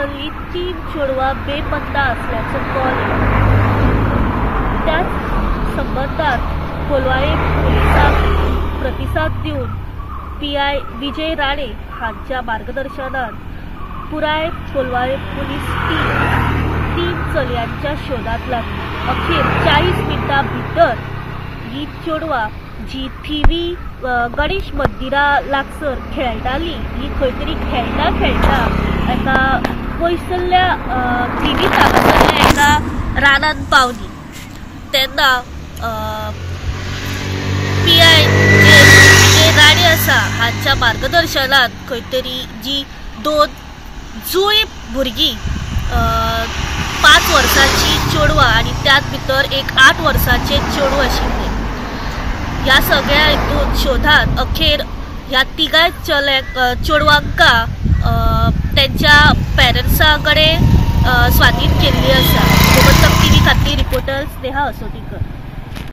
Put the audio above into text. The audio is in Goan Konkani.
लागसरली 3 चेडवां बेपत्ता असल्याचो कॉल येयलो. त्याच संबंदात कोलवाळे पुलिसांक प्रतिसाद दिवन PI Vijay Rane हांच्या मार्गदर्शनान पुराय कोलवाळे पुलीस टीम 3 चलयांच्या शोधात लागली. अखेर 40 मिनटां भितर ही चेडवां जी थिवी गणेश मंदिरा लागसर खेळटाली, ही खंय तरी खेळटा खेळटा एका पयसुल्ल्या थिवी हांगासरल्या एका रानान पावली. तेन्ना PI जे राणे आसा हांच्या मार्गदर्शनान खंय तरी जी 2 जुळी भुरगीं 5 वर्सांची चेडवां आनी त्याच भितर एक 8 वर्सांचें चेडूं आशिल्लें. ह्या सगळ्या हितून शोधान अखेर ह्या तिगाय चेडवांका तेंच्या पेरंट्सां कडेन स्वाधीन केल्ली आसा. गोमंतक टीव्ही खातीर रिपोर्टर स्नेहा असोटीकर.